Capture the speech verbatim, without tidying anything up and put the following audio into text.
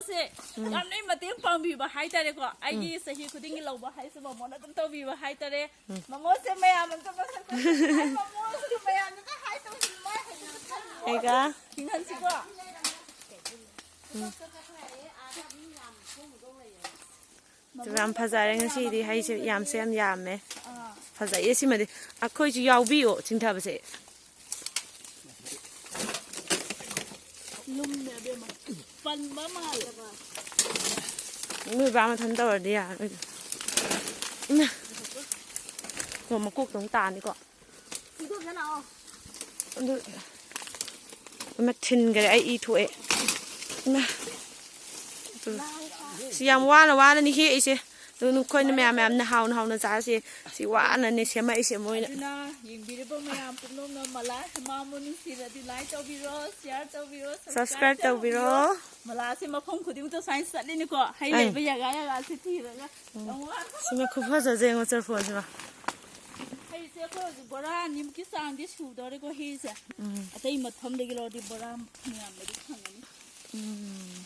ꯁꯦ ꯌꯥꯝꯅ ꯃꯇꯦꯡ ꯄꯥꯡꯕꯤꯕ ꯍꯥꯏꯇꯥꯔꯦꯀꯣ꯫ ꯑꯩꯒꯤ ꯆꯍꯤ ꯈꯨꯗꯤꯡꯒꯤ ꯂꯧꯕ ꯍꯥꯏꯁꯦ ꯃꯃꯣꯅ ꯑꯗꯨꯝ ꯇꯧꯕꯤꯕ ꯍꯥꯏꯇꯥꯔꯦ꯫ ꯃꯃꯣꯁꯦ ꯃꯌꯥꯝ ꯑꯝꯇ ꯃꯁꯛ ꯈꯪꯗꯦ꯫ ꯑꯩ ꯃꯃꯣꯁꯤꯗ ꯃꯌꯥꯝꯅꯒ ꯍꯥꯏ ꯇꯧꯁꯤꯟ ꯃꯥ ꯍꯩꯅ ꯈꯜꯂꯨ꯫ ꯑꯩꯒ ꯍꯤꯡꯍꯟꯁꯤꯀꯣ꯫ ꯌꯥꯝ ꯐꯖꯔꯦ ꯉꯁꯤꯗꯤ, ꯍꯩꯁꯦ ꯌꯥꯝꯁꯨ ꯌꯥꯝ ꯌꯥꯝꯃꯦ꯫ ꯑꯥ꯫ ꯐꯖꯩꯌꯦ ꯁꯤꯃꯗꯤ꯫ ꯑꯩꯈꯣꯏꯁꯨ ꯌꯥꯎꯕꯤꯌꯣ ꯆꯤꯡꯊꯕꯁꯦ꯫ ꯂꯨꯝꯃꯦ ꯑꯕꯦꯝꯃ꯫ ꯄꯟꯕ ꯃꯥꯜꯂꯦ꯫ ꯅꯣꯏ ꯕꯥ ꯃꯊꯟ ꯇꯧꯔꯗꯤ ꯌꯥꯔꯣꯏꯗ꯫ ꯏꯃꯥ꯫ ꯅꯣꯡ ꯃꯀꯣꯛꯇ ꯑꯃꯨꯛ ꯇꯥꯅꯤꯀꯣ꯫ ꯏꯗꯣꯝꯆꯥ ꯂꯥꯛꯑꯣ꯫ ꯑꯗꯨ ꯏꯃꯥ ꯊꯤꯟꯈꯔꯦ, ꯑꯩ ꯏ ꯊꯣꯛꯑꯦ꯫ ꯏꯃꯥ꯫ ꯁꯤ ꯌꯥꯝ ꯋꯥꯅ ꯋꯥꯅꯅꯤ ꯍꯦꯛꯏꯁꯦ꯫ ꯑꯗꯨ ꯅꯈꯣꯏꯅ ꯃꯌꯥꯝ ꯃꯌꯥꯝꯅ ꯍꯥꯎꯅ ꯍꯥꯎꯅ ꯆꯥꯁꯦ꯫ ꯁꯤ ꯋꯥꯅꯅꯦ ꯁꯦꯝꯃꯛꯏꯁꯦ ꯃꯣꯏꯅ꯫ ꯑꯗꯨꯅ ꯌꯦꯡꯕꯤꯔꯤꯕ ꯃꯌꯥꯝ ꯄꯨꯝꯅꯃꯛꯅ ꯃꯂꯥ ꯍꯦꯃꯥꯃꯣ ꯅꯨꯡꯁꯤꯔꯗꯤ like ꯇꯧꯕꯤꯔꯣ, share ꯇꯧꯕꯤꯔꯣ, subscribe ꯇꯧꯕꯤꯔꯣ꯫ ꯃꯂꯥꯁꯦ ꯃꯐꯝ ꯈꯨꯗꯤꯡꯃꯛꯇ ꯁꯨꯃꯥꯏꯅ ꯆꯠꯂꯤꯅꯤꯀꯣ, ꯍꯩ ꯑꯪ꯫ ꯂꯩꯕ ꯖꯒꯥ ꯖꯒꯥꯁꯦ ꯊꯤꯔꯒ꯫ ꯌꯥꯝ ꯋꯥꯅ꯫ ꯁꯤꯃ ꯈꯨꯐꯖꯁꯦ ꯌꯦꯡꯉꯣ ꯆꯔꯐꯣꯟꯁꯤꯃ꯫ ꯍꯩꯁꯦ ꯑꯩꯈꯣꯏ ꯍꯧꯖꯤꯛ ꯕꯣꯔꯥ ꯑꯅꯤꯃꯨꯛꯀꯤ ꯆꯥꯡꯗꯤ ꯁꯨꯗꯧꯔꯦꯀꯣ ꯍꯩꯁꯦ꯫ ꯎꯝ꯫ ꯑꯇꯩ ꯃꯐꯝꯗꯒꯤ ꯂꯧꯔꯗꯤ ꯕꯣꯔꯥ ꯃꯌꯥꯝꯗꯗꯤ ꯐꯪꯒꯅꯤ꯫ ꯎꯝ꯫